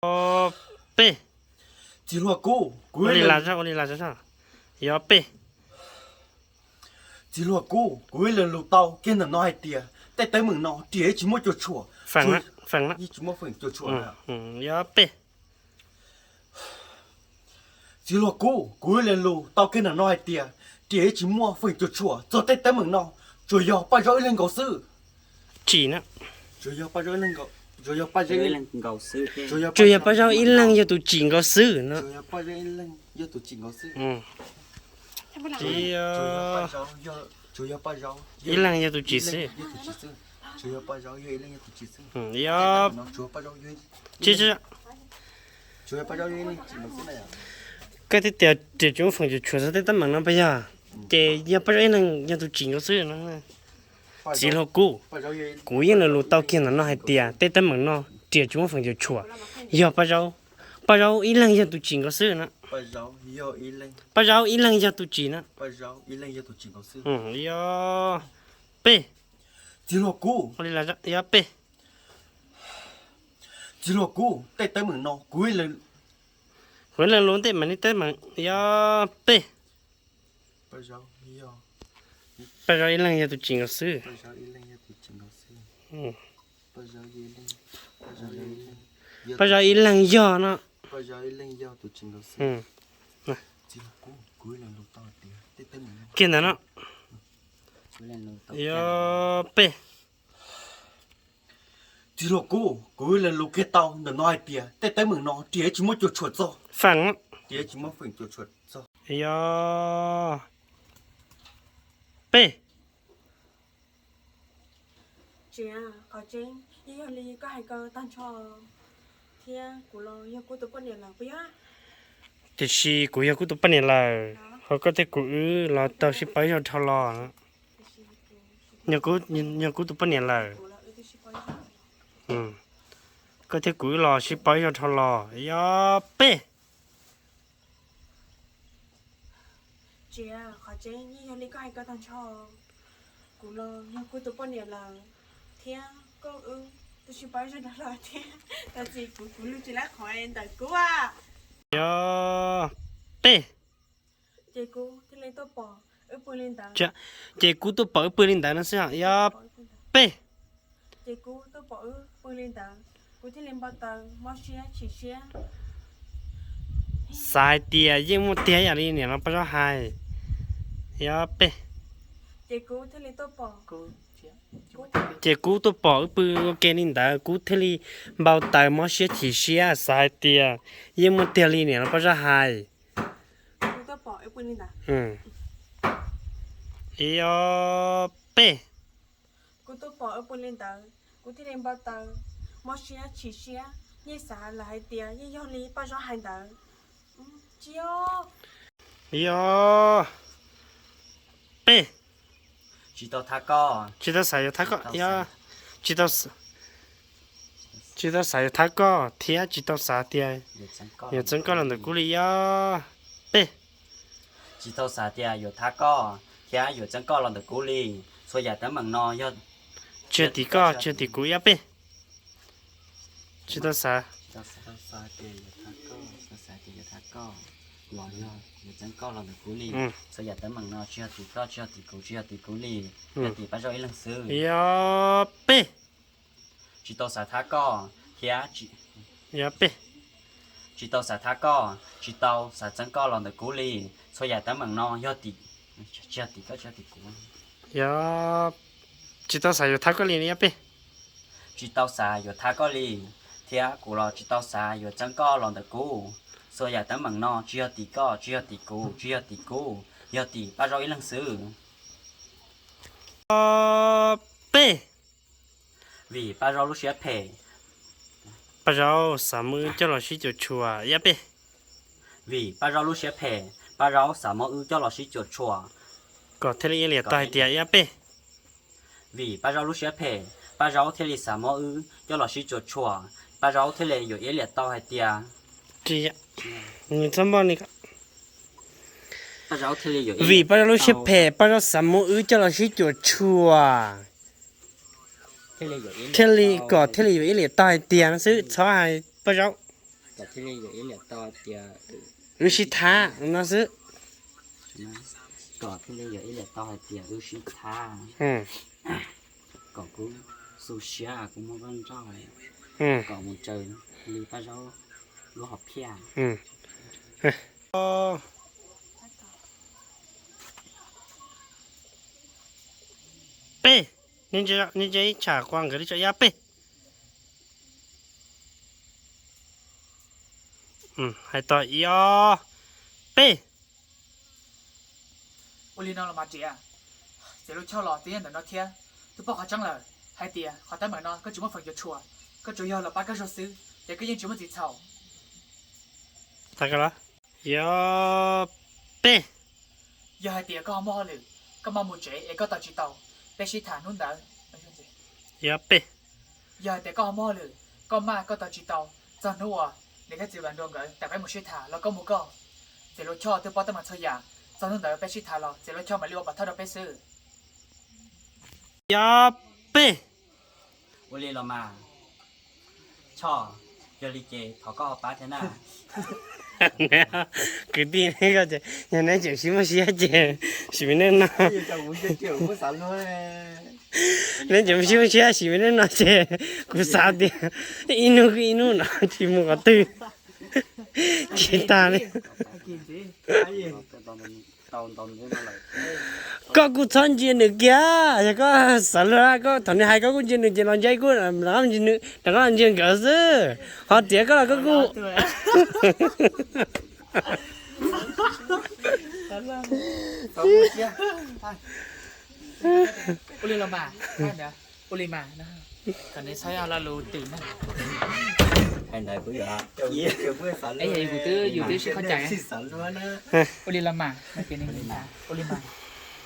Ob, peb. Txiv hluas Kub, kuv ua li las, ua li las, yog peb. Txiv hluas Kub, kuv ib leeg lus tau kiag ntawm no hais tias tej teeb meem no riam tsis muaj cuam tshuam. Feem, tsis muaj feem cuam tshuam. Yog peb. Txiv hluas Kub, kuv ib leeg lus tau kiag ntawm no hais tias riam tsis muaj feem cuam tshuam txog tej teeb meem no, tsuas yog Paj Zaub ib leeg nkaus xwb. Tsis na. Tsuas yog Paj Zaub ib leeg nkaus, tsuas yog Paj Zaub ib leeg nkaus xwb. Tsuas yog Paj Zaub ib leeg yog tus tsim nkaus xwb no. Tsuas yog Paj Zaub ib leeg yog tus tsim nkaus xwb. Ib leeg yog tus tsim xwb. Tsuas yog Paj Zaub yog ib leeg yog tus tsim xwb. Yog, tsis, koj twb tias riam tsis muaj feem cuam tshuam txog tej teeb meem no puas yog? Ces yog Paj Zaub ib leeg yog tus tsim nkaus xwb no. Txiv hluas Kub, kuv yeej lus tau kiag ntawm no hais tias tej teeb meem no riam tsis muaj feem cuam tshuam, yog Paj Zaub, Paj Zaub ib leeg yog tus tsim nkaus xwb na. Paj Zaub ib leeg yog tus tsim na. Yog peb. Txiv hluas Kub, yog peb. Txiv hluas Kub, tej teeb meem no kuv, kuv ib leeg lus tej meem li teeb meem, yog peb. Paj Zaub ib leeg yog tus tsim nkaus xwb. Paj Zaub ib leeg yog no. Kiag ntawm no. Yog peb. Txiv hluas Kub, kuv ib leeg lus kiag tau ntawm no hais tias tej teeb meem no riam tsis muaj cuam tshuam txog. Feem, riam tsis muaj feem cuam tshuam txog. Yog peb. Tsis, qhov tseeb yeej yog li koj hais ko tag nrho, thiab kuv los yog Kub tus poj niam lawm puas yog? Tiam sis kuv yog Kub tus poj niam lawm, ho koj thiab kuv wb los tau sib paub ib zaug dhau los. Yog Kub tus poj niam lawm. Koj thiab kuv wb los sib paub ib zaug dhau los. Yog peb. Tsis, qhov tseeb yeej yog li koj hais ko tag nrho, kuv los yog Kub tus poj niam lawm, thiab koj wb twb sib paub ib zaug dhau los thiab, tab sis kuv, kuv lus tsis lab qhov ntawm Kub. Yog peb. Ces Kub thiaj li tuaj pom wb pw li ntawd. Ces Kub tuaj pom wb pw li ntawd no xwb. Yog peb. Ces Kub tuaj pom wb pw li ntawd, kuv thiaj li npau taws mob siab chim siab, xav hais tias yeej muaj tiag ib yam li niam no Paj Zaub hais. Yog peb. Ces Kub tuaj pom wb pw ua ke li ntawd, Kub thiaj li npau taws mob siab chim siab, xav hais tias yeej muaj tiag li niam no Paj Zaub hais. Yog peb. Kuv tuaj pom wb pw li ntawd, kuv thiaj li npau taws mob siab chim siab, yeej xav lawm hais tias yeej yog li Paj Zaub hais ntawd. Tsis, yog peb. Tsis tau xav yuav thab koj, tsis tau xav yuav thab koj thiab tsis tau xav tias yuav txeeb koj los ntawm kuv li. Yog peb. Tsis tau xav tias yuav thab koj thiab yuav txeeb koj los ntawm kuv li. Txhua yam teeb meem no yog, tsis yog tim koj, tsis yog tim kuv. Yog peb. Tsis tau xav, tsis tau xav tias yuav thab koj los yog yuav txeeb koj los ntawm kuv li. Txhua yam teeb meem no tsis yog tim koj, tsis yog tim kuv, tsis yog tim kuv li, yog tim Paj Zaub ib leeg xwb. Yog peb. Tsis tau xav thab koj thiab, yog peb. Tsis tau xav thab koj, tsis tau xav txeeb koj los ntawm kuv li. Txhua yam teeb meem no yog tim, tsis yog tim koj, tsis yog tim kuv. Yog tsis tau xav yuav thab koj li. Yog peb. Tsis tau xav yuav thab koj li, thiab kuv los tsis tau xav yuav txeeb koj los ntawm kuv. Txhua yam teeb meem no tsis yog tim koj, tsis yog tim kuv, tsis yog tim kuv, yog tim Paj Zaub ib leeg xwb. Peb. Vim Paj Zaub lub siab phem. Paj Zaub xav muab wb coj los sib cuam tshuam. Yog peb. Vim Paj Zaub lub siab phem, Paj Zaub xav muab wb coj los sib cuam tshuam, kom thiaj li iab liam tau hais tias. Yog peb. Vim Paj Zaub lub siab phem, Paj Zaub thiaj li xav muab wb coj los sib cuam tshuam, Paj Zaub thiaj li yuav iab liam tau hais tias. Txhob npoj ni. Vim Paj Zaub lub siab phem, Paj Zaub xav muab wb coj los sib cuam tshuam, thiaj li kom thiaj li yuav iab liam tau hais tias no xwb, txhob hais Paj Zaub. Kom thiaj li yog ib niam tau hais tias wb sib thab no xwb. Kom thiaj li yog ib niam tau hais tias wb sib thab. Kom kuv xu siab kuv muab koj nrauj, kom mus tsaws li Paj Zaub lub hom phiaj. Peb, nej ntsia ib tsham qua nkawd li tso, ib ob peb. Hais tau ib ob peb. Ua li no los mas Riam, txiav lub choj los twb yog ntawm no thiab. Twb paub qhov tseeb lawm hais tias qhov teeb meem no koj tsis muaj feem yuav tshuam, koj tsuas yog los pab Kab Zuag xwb, ces koj yeej tsis muaj txim txhaum. Ib ob peb. Yog hais tias koj ho muaj hauj lwm, koj maj mus tsev es koj tos tsis tau, peb sib tham hnub ntawd. Ib ob peb. Yog hais tias koj ho muaj hauj lwm, koj maj koj tos tsis tau, txog hnub uas niam thiab txiv Vam Nruas nkawd tias peb mus sib tham los koj mus koj. Txiav lub choj twb paub teeb meem txhua yam, txog hnub ntawd peb sib tham los txiav lub choj mam li ua pov thawj rau peb xwb. Ib ob peb. Ua li los mas Choj, yog li ces thov koj ho pab thiab na. Kwv tij, yog neb tseem sib muaj siab ces sim me neej no, neb tseem sib muaj siab sim me neej no ces kuv xav tias ib hnub ib hnub no tsis mus qhov twg, tsis tag li. Koj kuj txhob ntsia nws kiag, yog koj xav luag, koj thaum nws hais koj kuj ntsia nws ces los ntsia kuj rov qab ntsia nkawd xwb. Ho tias koj los koj kuj Ua li los mas, ua li mas, kom nws txhob lo lus twm na. Yus twb, yus twb sib qhov cai. Ua li los mas, ua li mas,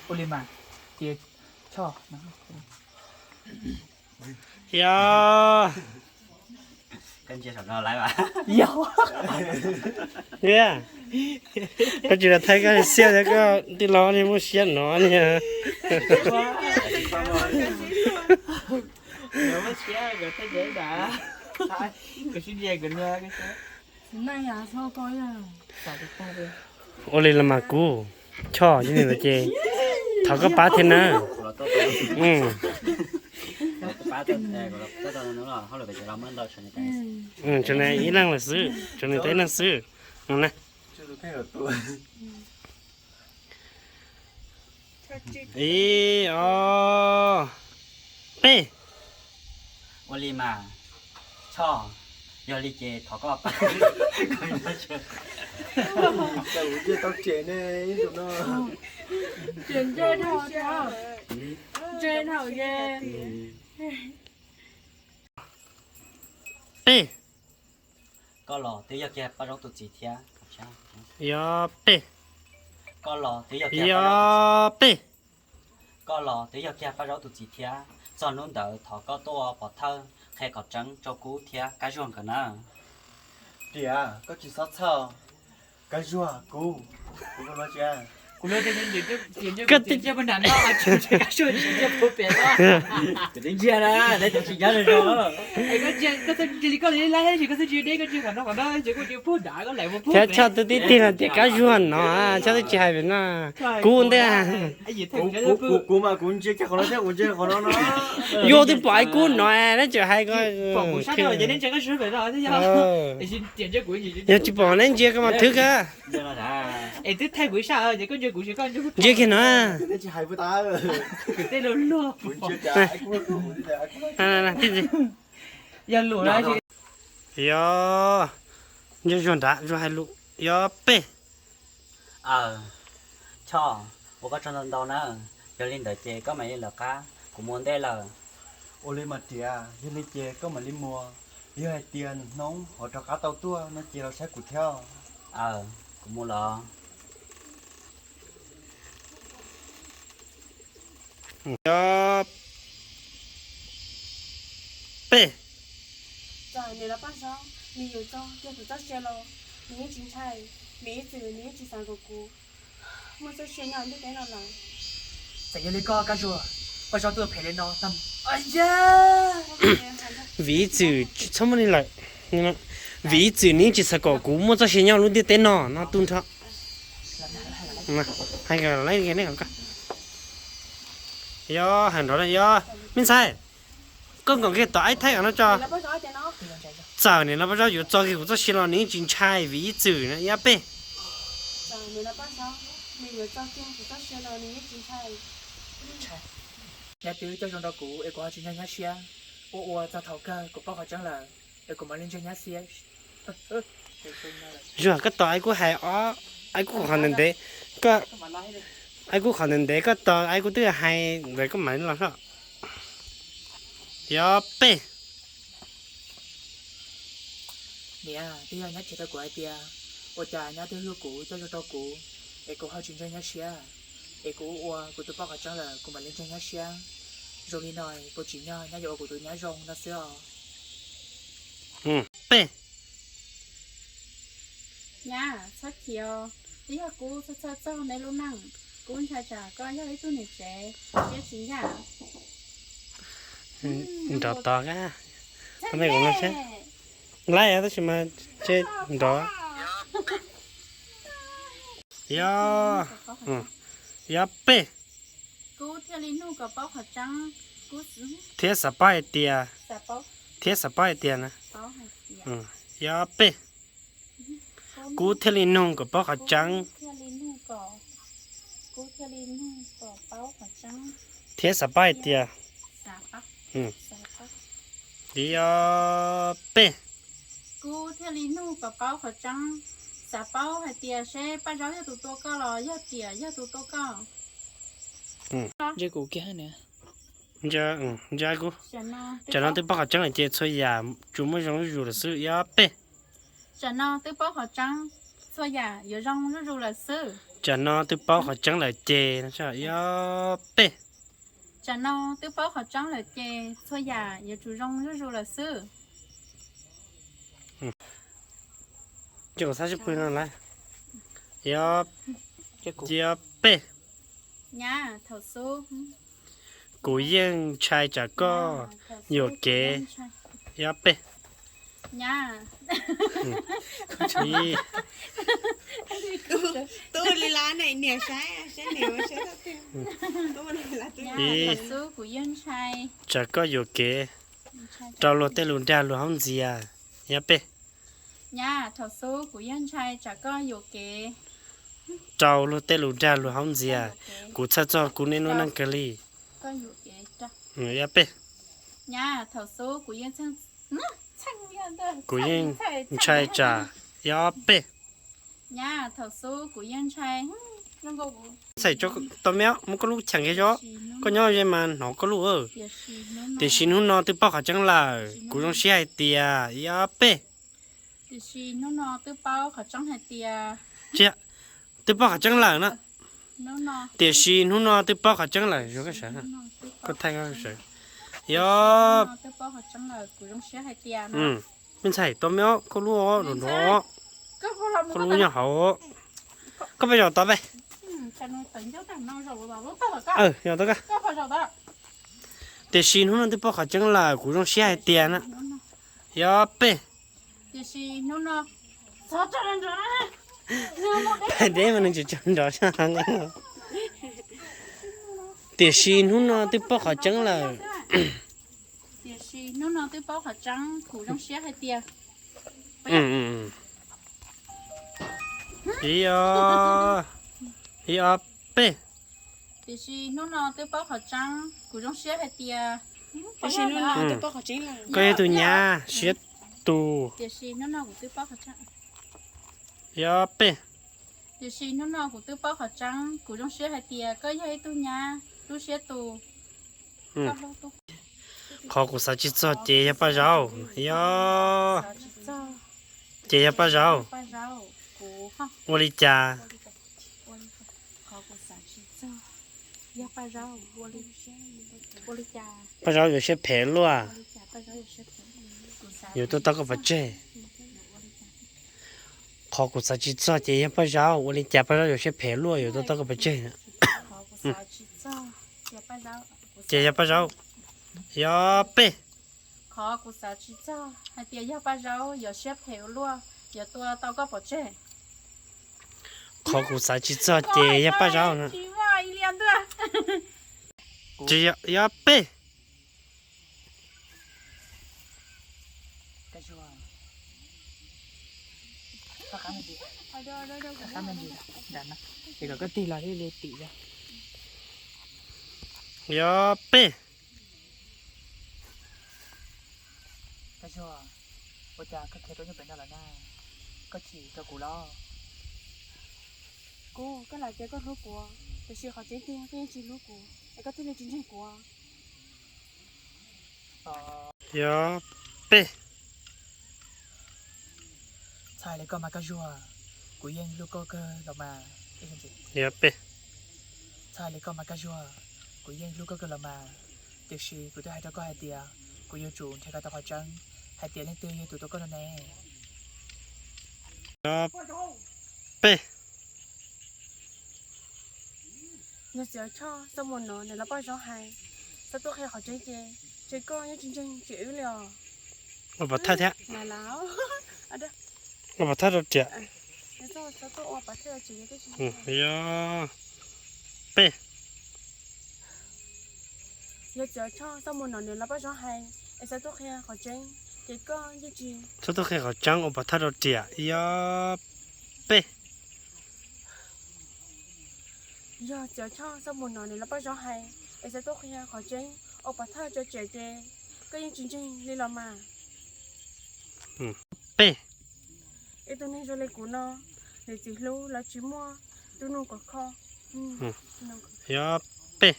ua li mas, ces Choj. Yog, koj tsis los thaij koj xiab thiab, koj tij laug li muaj siab no li. Ua li los mas kuv Choj, ces thov koj pab thiab na. Tsam no ib leeg lawm xwb, tsam no tau ib leeg xwb. Ib ob peb. Ua li mas Choj, yog li ces thov koj pab. Peb. Koj los twb yog kiag Paj Zaub tus txiv thiab. Yog peb. Koj los twb yog kiag Paj Zaub tus txiv. Yog peb. Koj los twb yog kiag Paj Zaub tus txiv thiab. Txog hnub ntawd thov koj tuaj ua pov thawj qhia qhov tseeb rau kuv thiab Kab Zuag nkawd na. Riam, koj tsis txhob txhawj. Kab Zuag, kuv, kuv, kuv, Choj twb tib tug no tias Kab Zuag no, Choj twb tsis hais pem no, kuv ntej. Kuv mas kuv ntsia kiag qhov no thiab, kuv ntsia qhov no no. Yog twb pom ib kub no, neb tseem hais ko. Yog tsis pom neb ntsia ko mas thwb kawg. Ntsia kiag no. Yog, ntsia zuag nrad, zuag hais lus, yog peb. Aw, Choj, ua koj tsaug ntau ntau na. Yog li ntawd ces koj mam li lawv qab, kuv mus ua ntej lawm. Ua li mas Riam, yog li ces koj mam li mus. Yog hais tias nws hnub ho rov qab tau tuaj no ces los saib kuv thiab. Aw, kuv mus los. Yog peb. Txawm nws los Paj Zaub, nws yuav txog kiag kuv txoj sia los nws yeej tsis ntshai, nws ib txwm nws yeej tsis xav kom kuv muaj txoj sia nyob ntiaj teb no lawm. Txawm yog li koj Kab Zuag, Paj Zaub tuaj phem li no tag. Vim ib txwm tsis txhob muaj li lawm. Vim ib txwm nws tsis xav kom kuv muaj txoj sia nyob lub ntiaj teb no no tu nrho. Hais, yog hais nrov, yog me ntxhais, koj nkaum kiag tom ib thaib no tso. Txawm niam no Paj Zaub yuav txo kiag kuv txoj sia los nws yeej tsis ntshai vim ib txwm na, yog peb. Yog twb coj zoo rau kuv es kuv ho tsis ntseeg nyab siab, ua ua txog thaum kawg kuv paub qhov tseeb lawm es kuv mam li ntseeg nyab siab. Zuag, koj tos ib kub hais, ib kub qhov ntev ntev, ib kub qhov ntev ntev koj tos ib kub twb hais ntawd koj mam li los soj. Yog peb. Niam, twb yog nyab qhia rau kuv hais tias ua cas nyab twb hlub kuv coj zoo rau kuv es kuv ho tsis ntseeg nyab siab, es kuv ua ua kuv twb paub qhov tseeb lawm kuv mam li ntseeg nyab siab. Zoo li no puas tsim nyog nyab yuav ua kuv tus nyab zoo no xwb os? Peb. Nyab, txhob chim os, twb yog kuv txhawj txhawj txog nej lub neej, kuv ntshai tsam koj yog ib tug niam tsev siab tsis ncaj. Nrov tod, txhob me kuv no sab, lab tab sis mas tse nrov. Yog, yog peb. Kuv thiaj li nug kom paub qhov tseeb, thiab xav paub hais tias, thiab xav paub hais tias na. Yog peb. Kuv thiaj li nug kom paub qhov tseeb, thiab xav paub hais tias. Yog peb. Kuv thiaj li nug kom paub qhov tseeb, xav paub hais tias seb Paj Zaub yog tus tua koj los yog tiam yog tus tua koj. Ntsia kuv kiag, ntsia kuv. Tsam no twb paub qhov tseeb lawm ces txhua yam tsuas muaj zoo zuj zus lawm xwb, yog peb. Tsam no twb paub qhov tseeb, txhua yam yuav zoo zuj zus lawm xwb. Tsam no twb paub qhov tseeb lawm ces, yog peb. Tsam no twb paub qhov tseeb lawm ces txhua yam yuav tsum zoo zuj zus lawm xwb. Ces kuv xav sib pw no lawm. Yog, yog peb. Nyab, thaum xub. Kuv yeej ntshai tsam koj yuam kev. Yog peb. Nyab. Tub li lawm ne, niam saib, saib niam, saib thaum twg. Tub li lawm, thaum xub kuv yeej ntshai tsam koj yuam kev rau luag tej lus dag luag haub ntxias. Yog peb. Nyab, thaum xub kuv yeej ntshai tsam koj yuam kev rau luag tej lus dag luag haub ntxias. Kuv txhawj txog kuv niaj hnub neej kawg li. Yog peb. Nyab, thaum xub kuv yeej, kuv yeej ntshai tsam. Yog peb. Nyab, thaum xub kuv yeej ntshai. Txhais tau me, muab koj lub cheem kiag tso, koj nyob ze mas hnov koj lub. Tiam sis hnub no twb paub qhov tseeb lawm, kuv zoo siab hais tias. Yog peb. Tiam sis hnub no twb paub qhov tseeb hais tias. Tsis, twb paub qhov tseeb lawm na. Tiam sis hnub no twb paub qhov tseeb lawm, koj thaij koj sawv. Yog, me ntxhais tau me ob, koj lub, koj lub nyob hauv. Koj peb zaum tod peb. Yog tau koj. Tiam sis hnub no twb paub qhov tseeb lawm, kuv zoo siab hais tias na. Yog peb. Pais deb mas nws tsis tsaug nrov. Tiam sis hnub no twb paub qhov tseeb lawm. Tiam sis hnub no twb paub qhov tseeb, kuv zoo siab hais tias. Ib, ib ob peb. Tiam sis hnub no twb paub qhov tseeb, kuv zoo siab hais tias. Tiam sis hnub no twb paub qhov tseeb lawm. Koj yog tus nyab siab tus. Tiam sis hnub no kuv twb paub qhov tseeb. Ib ob peb. Tiam sis hnub no kuv twb paub qhov tseeb, kuv zoo siab hais tias koj yog ib tug nyab lub siab tus. Qhov kuv xav tsis txog ces yog Paj Zaub, yog, ces yog Paj Zaub. Ua li cas? Paj Zaub yuav siab phem luaj, yuav tuaj tau koj pov tseg. Qhov kuv xav tsis txog ces yog Paj Zaub, ua li cas Paj Zaub yuav siab phem luaj yuav tuaj tau koj pov tseg. Ces yog Paj Zaub, yog peb. Qhov kuv xav tsis txog hais tias yog Paj Zaub yuav siab phem ua luaj, yuav tua tau koj pov tseg. Qhov kuv xav tsis txog ces yog Paj Zaub na. Tsis yog, yog peb. Yog peb. Ua cas koj khiav rau nyob pem no lawm na? Koj chim rau kuv los? Kuv, koj lam tias koj hlub kuv, tiam sis qhov tseeb tiag koj yeej tsis hlub kuv, es koj thiaj li tsis ntseeg kuv. Yog peb. Txhais li koj mas Kab Zuag, kuv yeej hlub koj kawg los mas. Yog peb. Txhais li koj mas Kab Zuag, kuv yeej hlub koj kawg los mas, tiam sis kuv twb hais rau koj hais tias kuv yuav tsum nrhiav kom tau qhov tseeb hais tias leej twg yog tus tua koj no ne. Yog peb. Yog txiv Choj, txoj mus no nws los Paj Zaub hais, txhob tuaj qhia qhov tseeb ces, ces koj yeej tsis ntseeg tsis wb li os. Ua pov thawj thiab. Ua pov thawj rau riam. Yog peb. Yog txiv Choj, txoj mus no nws los Paj Zaub hais, es txhob tuaj qhia qhov tseeb, ces koj yeej tsis. Txhob tuaj qhia qhov tseeb, ua pov thawj rau riam. Yog peb. Yog txiv Choj, txoj mus no nws los Paj Zaub hais, es txhob tuaj qhia qhov tseeb, ua pov thawj rau riam ces, koj yeej tsis ntseeg li los mas. Peb. Ib tug neeg zoo li kuv no, nws txiv hlub los tsis muaj, tus nus kom kho. Yog peb.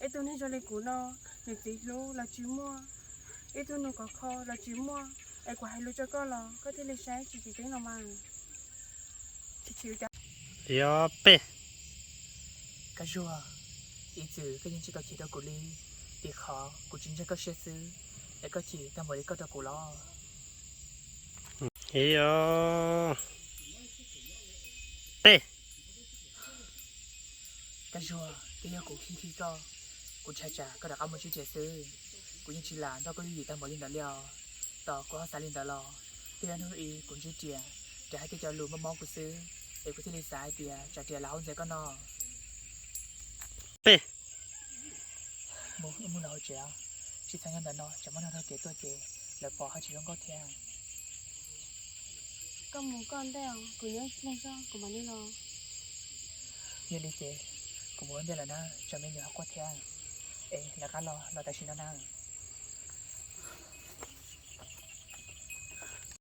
Ib tug neeg zoo li kuv no, nws txiv hlub los tsis muaj, ib tug nus kom kho los tsis muaj, es kuv hais lus rau koj los koj thiaj li saib tsis tseem ceeb los mas. Yog peb. Kab Zuag, ib txwm koj yeej tsis tau chim rau kuv li, vim qhov kuv tsis ntseeg koj siab xwb, es koj chim tag npaum li koj rau kuv los? Yog peb. Kab Zuag, twb yog kuv khib khib koj, kuv ntshai tsam koj rov qab mus ntsib riam xwb, kuv yeej tsis lam nrog koj yooj yim tag npaum li ntawd li os. Tos kuv ho xav li ntawd los, twb yog hnub ib kuv ntsib riam, riam hais tej cov lus mob mob kuv xwb, es kuv thiaj li xav hais tias tsam riam lam hauv ntxias koj no. Peb. Mus, wb mus lawm hauv tsev, tsis txhob nyob ntawm no tsam muaj neeg taug kev tuaj ces lawv pom ho tsis zoo nkauj thiab. Koj mus koj ntej, kuv nyob ib leeg xwb kuv mam li los. Yog li ces kuv mus ua ntej lawm na, tsam me nyuam ho quaj thiab. Es lawv qab los los tam sim no na.